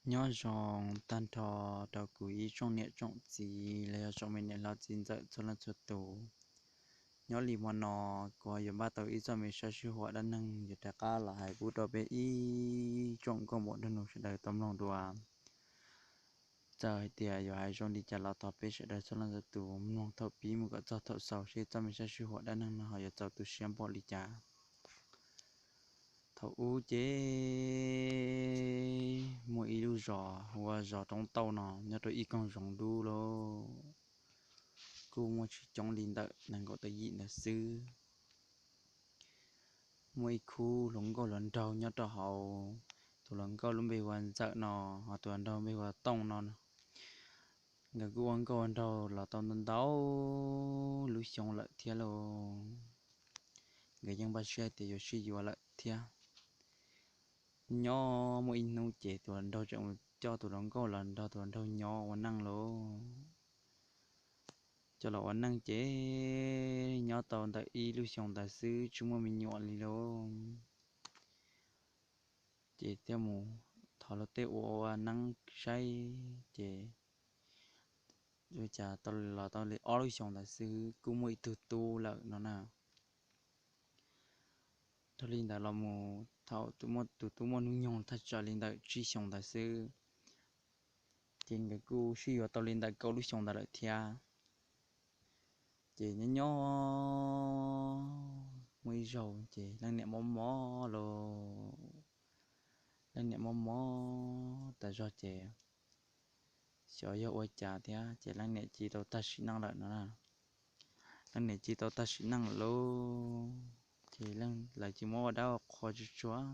Nyob zoo tag nrho rau kuv ib tsoom niam tsoom txiv los yog tsoom me niam hlob txiv ntxawm txhua leej txhua tus. Nyob li hmo no, kuv yuav npaj tau ib txoj me sab sij huam dab neeg yuav rov qab los hais pub rau peb ib tsoom nkauj muam nraug nus sawv daws tau mloog dua. Txawm hais tias yuav hais zoo li cas los thov peb sawv daws txhua leej txhua tus mloog thaum pib mus kom txog thaum xaus seb txoj me sab sij huam dab neeg no ho yuav txaus tu siab npaum li cas. Thaum ub ces muaj ib lub zos hu ua zos Roob Tauj no nyob rau ib koog zoov dub lauj. Kuj muaj tsis coob li ntawm nees nkaum tawm yim ntawd xwb. Muaj ib khub hluas nkauj hluas nraug nyob rau hauv. Tus hluas nkauj lub npe hu ua Ntxawm no, ho tus hluas nraug npe hu ua Tooj no. Nkawd kuj ua nkauj ua nraug los tau ntau ntau lub xyoo lawm thiab lauj. Nkawd yeej npaj siab tias yuav sib yuav lawm thiab. Nyob muaj ib hnub ces tus hluas nraug tseem mus coj tus hluas nkauj los nrog tus hluas nraug nyob ua neej lauj. Coj los ua neej ces nyob tau ntawm ib lub xyoo ntawd xwb tsis muaj me nyuam li lauj. Ces thiaj mus thov luag tej ua ua neeb saib ces ua cas tau los tau li ob lub xyoos ntawd xwb kuj muaj ib tug tub lawm no na. Dhau li ntawd los mus thaum muaj tus tub muaj hnub nyoog thaj tsam li ntawm tsib xyoos ntawd xwb, ces nkawd kuj sib yuav tau li ntawm kaum lub xyoos ntawd lawm thiab. Ces nyob nyob muaj ib zaug ces leej niam mob mob los, leej niam mob mob tas zog ces xyov yog ua cas thiab ces leej niam cia tau tag sim neej lawm no na. Leej niam cia tau tag sim neej lawm lauj, ces lawv cia muab ua dab ua qhua tsuag tsuag,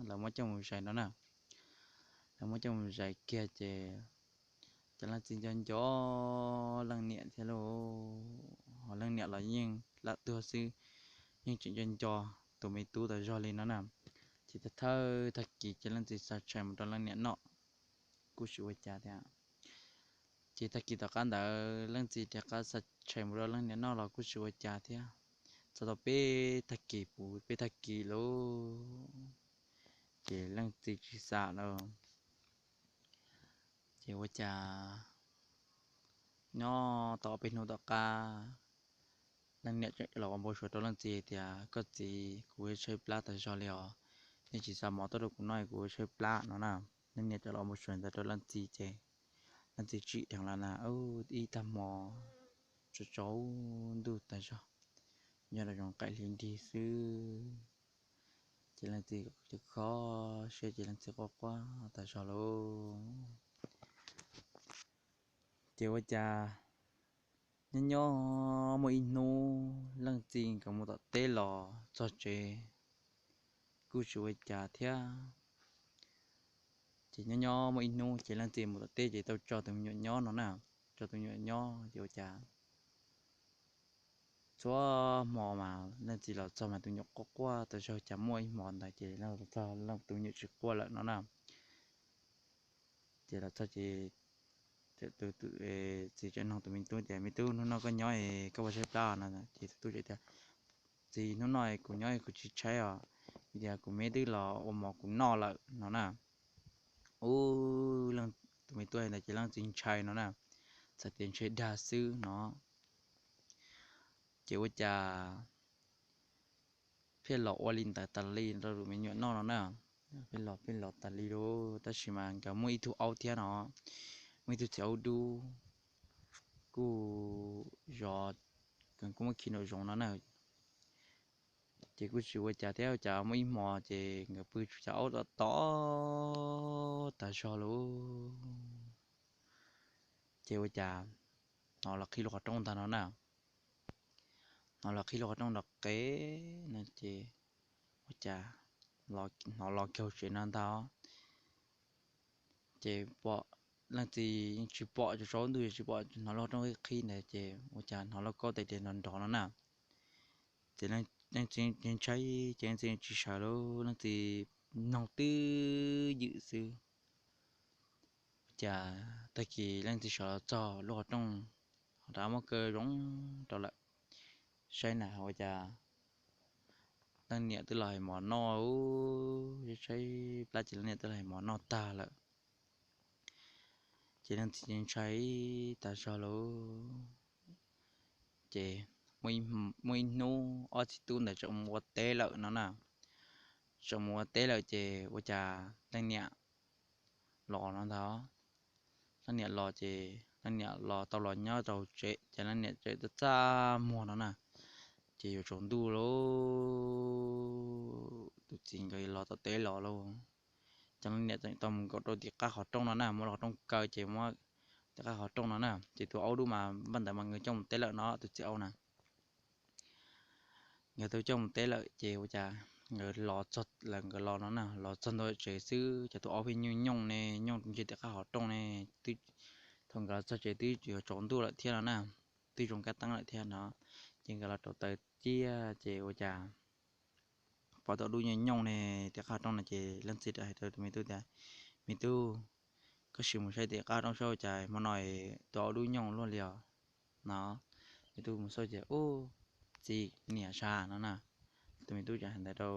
lawv muab coj mus zais no na. Lawv muab coj mus zais kiag ces cov leej txiv nco nco leej niam thiab lauj, ho leej niam los yeej lam tuag xwb, yeej tseem nco nco tus me tub tas zog li no na. Ces thawj thawj tag kis ces leej txiv xa tshais mus rau leej niam noj kuj tsis ua cas thiab. Ces tag kis tom qab ntawd leej txiv rov qab xa tshais mus rau leej niam noj los kuj tsis ua cas thiab. Txog tau peb tag kis puv peb tag kis lauj, ces leej txiv tsis xa lawm. Ces ua cas nyob tau ob peb hnub tom qab, leej niam los ua npau suav rau leej txiv tias, koj txiv, kuv tshaib plab tas zog li os, nej tsis xa mov tuaj rau kuv noj kuv tshaib plab no na. Leej niam cov los ua npau suav ntawd rau leej txiv ces leej txiv tsim dheev los na, ib tag hmo tsaus tsaus ntuj tas zog, nyob rau zoo qaim hli nrig xwb, ces leej txiv kho siab ces leej txiv quaj quaj tas zog lauj. Ces ua cas nyob nyob muaj ib hnub leej txiv nkawd mus tom teb los txog tsev kuj tsis ua cas thiab. Ces nyob nyob muaj ib hnub ces leej txiv mus tom teb ces tau tso tus me nyuam nyob no na, tso tus me nyuam nyob ces ua cas txhua hmo mas leej txiv los txog mas tus me nyuam quaj quaj tas zog, cas muaj ib hmo ntawd ces leej txiv los txog tus me nyuam tsis quaj lawm no na. Ces los txog ces tus txiv tseem nug tus me tub tias, me tub, hnub no koj nyob koj puas tshaib plab no? Ces tus tub teb tias, txiv, hnub no kuv nyob kuv tsis tshaib os, vim tias kuv me twb los ua mov kuv noj lawm no na. Ub, tus me tub hais ntawd ces leej txiv ntshai no na, txhais tes ntshai dag xwb no. Ces ua cas pheej los ua li ntawd tas li rau tus me nyuam noj no na. Pheej los pheej los tas li lauj, tab sis mas nkawd muaj ib tug aub thiab no, muaj ib tug txiv aub dub, kuj zov, kuj muab khi nraum zoov no na. Ces kuj tsis ua cas thiab, ua cas muaj ib hmo ces nkawd pw tsuas cas aub tom tom tas zog lauj. Ces ua cas hnov los qhib lub qhov rooj ntag no na. Hnov los qhib lub qhov rooj nrov qev no ces ua cas hnov los kiag tsev no ntag. Ces pom leej txiv yeej tsis pom, tsaus ntuj tsis pom, hnov lub qhov rooj qhib ntawd ces ua cas hnov lub kaub tais diav nrov nrov no na. Ces leej txiv ntshai ces leej txiv tsis sawv lauj, leej txiv mloog twj ywm xwb. Ua cas tag kis leej txiv sawv los txog lub qhov rooj, ho rov muab kaw zoo rau lawm, saib na ua cas leej niam twb los hais mov noj, tshaib plab ces leej niam twb los hais mov noj tag lawm. Ces leej txiv ntshai tas zog lauj. Ces muaj ib hnub ob txiv tub ntawd tseem mus ua teb lawm no na, tseem mus ua teb lawm ces ua cas leej niam los no ntag. Leej niam los ces leej niam los tau los nyob rau tsev ces leej niam txawm txaj muag no na, ces yuav tsaus ntuj lauj, tus txiv nkawd los tom teb los lauj, ces leej niam txawm tau mus nkaum rau tim qab qhov rooj no na, muab qhov rooj kaw ces muab tim qab qhov rooj no na, ces tus aub dub mas npaj ntawd mas nkawd coj mus teb lawm no, tus txiv aub na. Nkawd twb coj mus teb lawm ces ua cas nkawd los txog lawm, nkawd los no na, los txog ntua tsev xwb ces tus aub pheej nyooj nyooj ne, nyooj ntsia tim qab qhov rooj ne, twb, thaum nkawd los txog tsev twb yuav tsaus ntuj lawm thiab no na, twb zoo kab teeb lawm thiab no, ces nkawd los rauv taws ciaj ces ua cas pom tus aub dub nyooj nyooj ne tim qab qhov rooj no ces leej txiv rov hais rau tus me tub tias, Me tub, koj sim mus saib tim qab qhov rooj saib ua cas hmo no tus aub dub nyooj luaj li os no. Me tub mus xauj ces, Ub, txiv, niam sas no na. Tus me tub txawm hais ntawd rau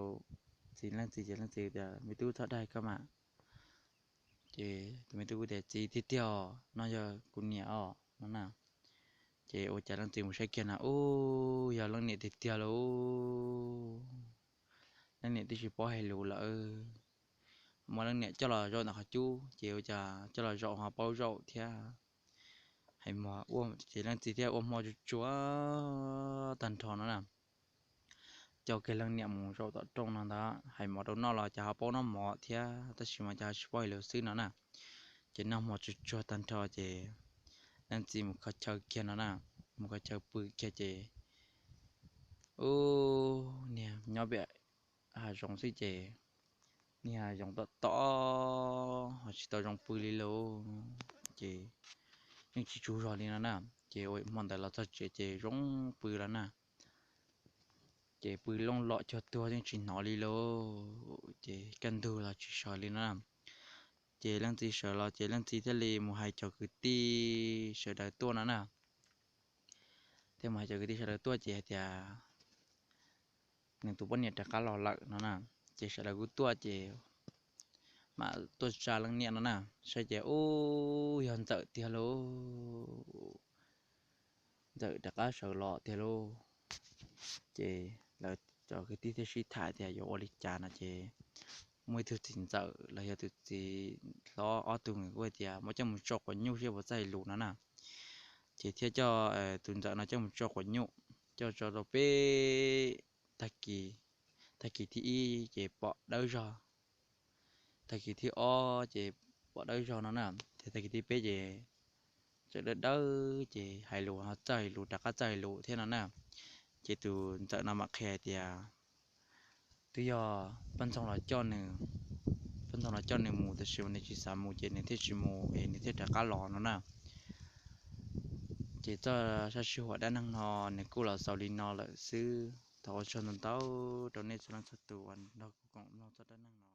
txiv, leej txiv ces leej txiv tias, Me tub, txhob dag koj mas. Ces tus me tub kuj tias, Txiv, tiag tiag os, no yog kuv niam os no na. Ces ua cas leej txiv mus saib kiag na, ub, yog leej niam tiag tiag lauj. Leej niam twb tsis paub hais lus lawm, muab leej niam coj los zaum ntawm qhov cub ces ua cas coj los zaum ho paub zaum thiab. Hais mov, ces leej txiv thiaj ua hmo tsuag tsuag tag nrho no na, coj kiag leej niam mus zaum tom rooj no ntag, hais mov rau noj los cas ho paub noj mov thiab tab sis mas cas ho tsis paub hais lus xwb no na. Ces noj hmo tsuag tsuag tag nrho ces leej txiv mus kho chaw kiag no na, mus kho chaw pw kiag ces, ub, niag nyob pem hav zoov xwb ces niag hav zoov tom tom ho tsis tau zoo pw li lauj, ces yeej tsis tsaug zog li no na. Ces ua hmo ntawd los txog tsev ces zoo pw lawm na, ces pw looj lom cuag tuag yeej tsis hnov li lauj, ces kaj ntug los tsis sawv li no na. Ces leej txiv sawv los ces leej txiv thiaj li mus hais cov kwv tij sawv daws tuaj no na. Thiaj mus hais cov kwv tij sawv daws tuaj ces hais tias nws tus poj niam rov qab los lawm no na. Ces sawv daws kuj tuaj ces mam tuaj tsa leej niam no na, saib ces ub, yog Ntxawm tiag lauj, Ntxawm rov qab sawv los tiag lauj. Ces lawv cov kwv tij thiaj sib tham tias yuav ua li cas no ces muaj ib tug txiv ntxawm los yog tus txiv hlob ob tug nws kuj tias muab coj mus tso quav nyuj seb puas txawj hais lus no na. Ces thiaj coj tus Ntxawm no coj mus tso quav nyuj, coj tso rau peb tag kis, tag kis thib ib ces pom dawb zog, tag kis thib ob ces pom dawb zog no na, ces tag kis thib peb ces txawm dawb dawb ces hais lus ho txawj hais lus, rov qab txawj hais lus thiab no na. Ces tus Ntxawm no mam qhia hais tias twb yog poj ntxoog los coj nws, poj ntxoog los coj nws mus tab sis mas nws tsis xav mus ces nws thiaj tsis mus es nws thiaj rov qab los no na. Ces txoj sab sij huam dab neeg no nws kuj los xaus li no lawm xwb. Thov ua tsaug ntau ntau rau nej txhua leej txhua tus uas nrog kuv koom mloog txoj dab neeg no.